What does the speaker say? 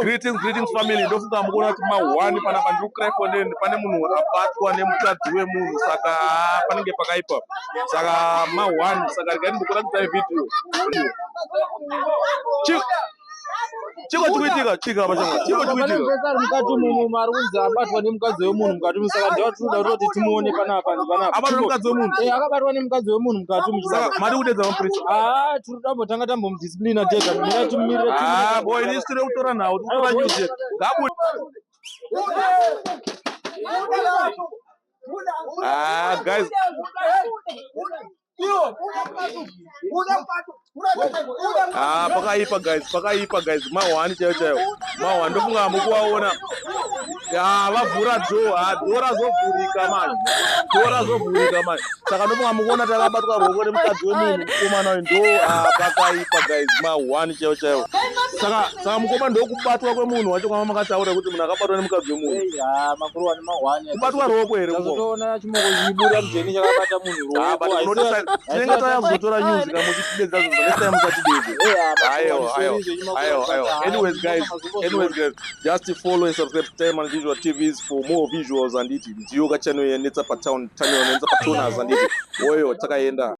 Greetings, greetings family. Ndofunga mukuona kuti mahwani panapa ndiri kuCraaifontein, pane munhu abatwa nemukadzi wemunhu, saka panenge pakaipa. Saka mahwani, saka regai ndimbokuratidzai video. Chiko chikuitika chika pachanga, chiko chikuitika? Ari mukati umu, ari kunzi abatwa nemukadzi wemunhu mukati umu, saka ndiva tinoda kutoti timuone panapa panapa. Abatwa nemukadzi wemunhu? Eh, akabatwa nemukadzi wemunhu mukati umu. Saka mari kudedza mapurisa? Ah, tiri kuda tambomudisciplina tega, mira timumirire. Ah boy, ini tiri kutora nhau, tiri kutora news yedu. Ngabude. Ah guys, ah, pakaipa guys, pakaipa guys, mahwani chaiyo chaiyo, mahwani. Ndofunga mukuvaona ya vavhura door. Ah, door razovhurika manje, door razovhurika manje. Saka ndofunga mukuona takabatwa ruoko nemukadzi wemunhu, mukomana uyu ndo. Ah, pakaipa guys, mahwani chaiyo chaiyo. Saka mukoma, ndokubatwa kwemunhu wacho kwama makataura kuti munhu akabatwa nemukadzi wemunhu? Makuruwani, mahwani. Kubatwa ruoko here, mukoma? Tazotoona chimoko chichibuda mujeni chakabata munhu Ah, but ruoko. Tinenge tauya kuzotora news kana muchitidedza zvinhu, next time musatidedze. Aiwa, aiwa, aiwa. Anyways guys, anyways guys, just follow and subscribe to Time and Visual TVs for more visuals. Anditi ndiyo kachannel yanetsa patown, channel yanetsa patoners, anditi oyo takaenda.